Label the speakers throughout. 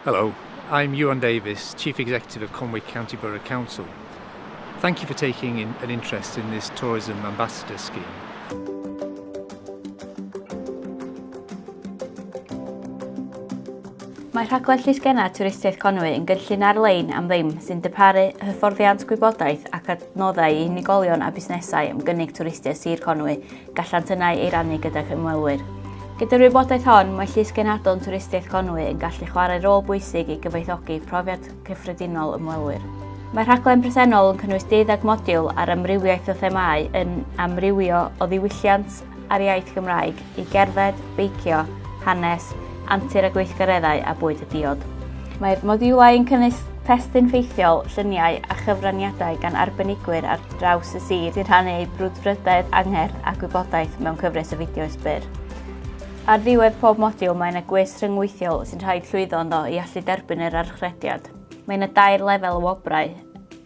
Speaker 1: Hello, I'm Iwan Davies, Chief Executive of Conwy County Borough Council. Thank you for taking an interest in this Tourism Ambassador Scheme.
Speaker 2: Mae rhaglen Llysgennad Twristiaeth Conwy yn gynllun ar-lein am ddim sy'n darparu hyfforddiant gwybodaeth ac adnoddau i unigolion a busnesau am gynnig twristiaeth Sir Conwy gallant yna ei rannu gydag ymwelwyr. Gyda'r wybodaeth hon, mae Llysgenhadon Twristiaeth Conwy yn gallu chwarae rôl bwysig i gyfoethogi profiad cyffredinol ymwelwyr. Mae'r rhaglen presennol yn cynnwys deuddeg modiwl ar amrywiaeth o themâu yn amrywio o ddiwylliant a'r iaith Gymraeg i gerdded, beicio, hanes, antur a gweithgareddau a bwyd a diod. Mae'r modiwlau yn cynnwys testun ffeithiol, lluniau a chyfraniadau gan arbenigwyr ar draws y sir sy'n rhannu eu brwdfrydedd, angerdd a gwybodaeth mewn cyfres o fideos byr. Ar ddiwedd pob modiwl mae yna gwis rhyngweithiol sy'n rhaid llwyddo ynddo i allu derbyn yr archrediad. Mae yna dair lefel o wobrau,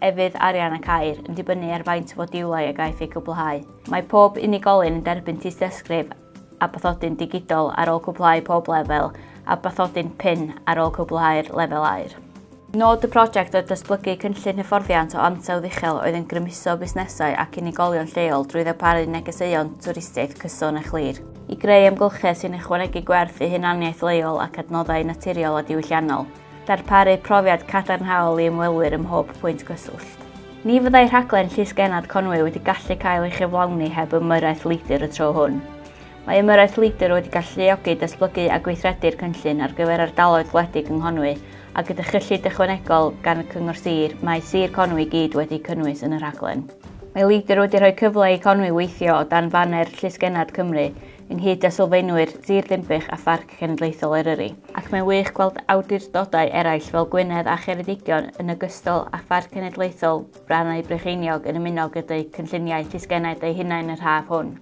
Speaker 2: efydd, arian ac aur, yn dibynnu ar faint o fodiwlau a gaiff eu cwblhau. Mae pob unigolyn yn derbyn tystysgrif a bathodyn digidol ar ôl cwblhau pob lefel a bathodyn PIN ar ôl cwblhau'r lefel aur. Nod y prosiect oedd datblygu cynllun hyfforddiant o ansawdd uchel oedd yn grymuso busnesau ac unigolion lleol drwy ddarparu negeseuon twristiaeth cyson a chlir, i greu amgylchedd sy'n ychwanegu gwerth i hunaniaeth leol ac adnoddau naturiol a diwylliannol, darparu profiad cadarnhaol i ymwelwyr ym mhob pwynt cyswllt. Ni fyddai rhaglen Llysgennad Conwy wedi gallu cael ei chyflawni heb ymyrraeth LEADER y tro hwn. Mae ymyrraeth LEADER wedi galluogi datblygu a gweithredu'r cynllun ar gyfer ardaloedd gwledig yng Nghonwy, a gyda chyllid ychwanegol gan y Cyngor Sir, mae Sir Conwy i gyd wedi cynnwys yn y rhaglen. Mae LEADER wedi rhoi cyfle i Conwy weithio o dan faner Llysgennad Cymru, ynghyd â sylfaenwyr Sir Ddinbych a Pharc Cenedlaethol Eryri, ac mae'n wych gweld awdurdodau eraill fel Gwynedd a Cheredigion yn ogystal â Pharc Cenedlaethol Brannau Brycheiniog yn ymuno gyda'u cynlluniau llysgennad eu hunain yr haf hwn.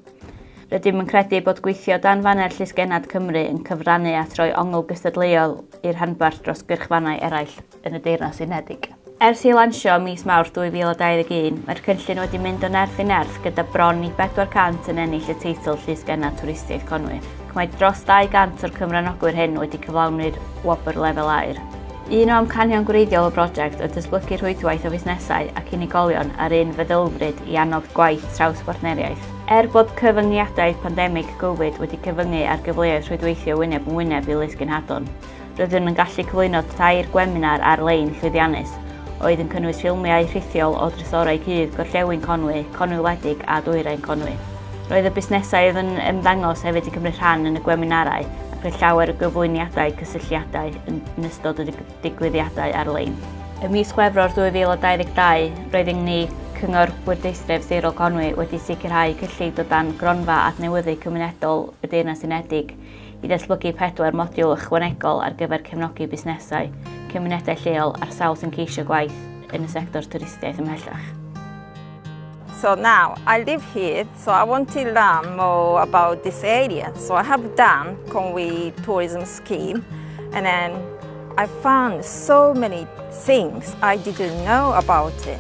Speaker 2: Rydym yn credu bod gweithio dan faner Llysgennad Cymru yn cyfrannu at roi ongl gystadleuol i'r rhanbarth dros gyrchfannau eraill yn y Deyrnas Unedig. Ers ei lansio ym mis Mawrth 2021, mae'r cynllun wedi mynd o nerth i nerth gyda bron i 400 yn ennill y teitl Llysgennad Twristiaeth Conwy, ac mae dros 200 o'r cyfranogwyr hyn wedi cyflawni'r wobr lefel aur. Un o amcanion gwreiddiol y brosiect oedd datblygu rhwydwaith o fusnesau ac unigolion ar un feddylfryd i annog gwaith traws-bartneriaeth. Er bod cyfyngiadau pandemig Covid wedi cyfyngu ar gyfleoedd rhwydweithio wyneb yn wyneb i Lysgenhadon, rydym yn gallu cyflwyno tair gweminar ar-lein llwyddiannus, oedd yn cynnwys ffilmiau rhithiol o drysorau cudd Gorllewin Conwy, Conwy Wledig a Dwyrain Conwy. Roedd y busnesau oedd yn ymddangos hefyd yn cymryd rhan yn y gweminarau ac roedd llawer o gyflwyniadau cysylltiadau yn ystod y digwyddiadau ar-lein. Ym mis Chwefror 2022, roedd ni Cyngor Bwrdeistref Sirol Conwy wedi sicrhau cyllid o dan Gronfa Adnewyddu Cymunedol y Deyrnas Unedig i ddatblygu pedwar modiwl ychwanegol ar gyfer cefnogi busnesau, cymunedau lleol a'r sawl sy'n ceisio gwaith yn y sector twristiaeth ymhellach.
Speaker 3: So now I live here, so I want to learn more about this area. So I have done Conwy tourism scheme, and then I found so many things I didn't know about it,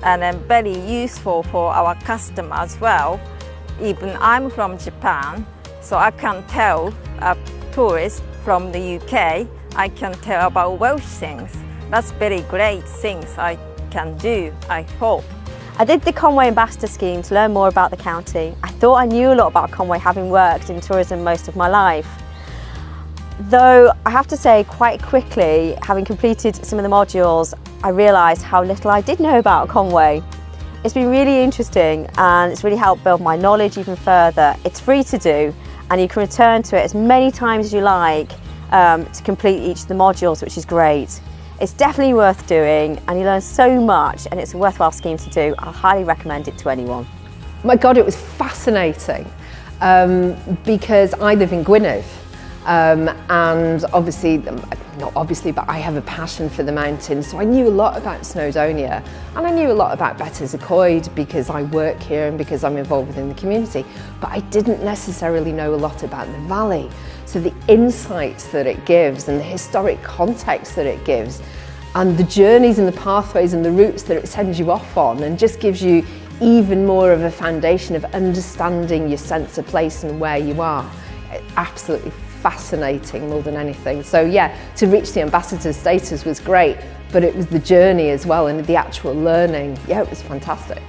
Speaker 3: and then very useful for our customer as well. Even I'm from Japan, so I can tell a tourist from the UK, I can tell about Welsh things. That's very great things I can do, I hope.
Speaker 4: I did the Conwy Ambassador Scheme to learn more about the county. I thought I knew a lot about Conwy, having worked in tourism most of my life. Though I have to say, quite quickly, having completed some of the modules, I realised how little I did know about Conwy. It's been really interesting and it's really helped build my knowledge even further. It's free to do and you can return to it as many times as you like to complete each of the modules, which is great. It's definitely worth doing and you learn so much, and it's a worthwhile scheme to do. I highly recommend it to anyone.
Speaker 5: My God, it was fascinating because I live in Gwynedd and obviously, not obviously, but I have a passion for the mountains, so I knew a lot about Snowdonia and I knew a lot about Betws-y-Coed because I work here and because I'm involved within the community, but I didn't necessarily know a lot about the valley. So the insights that it gives and the historic context that it gives and the journeys and the pathways and the routes that it sends you off on, and just gives you even more of a foundation of understanding your sense of place and where you are. Absolutely fascinating more than anything. So yeah, to reach the ambassador status was great, but it was the journey as well and the actual learning. Yeah, it was fantastic.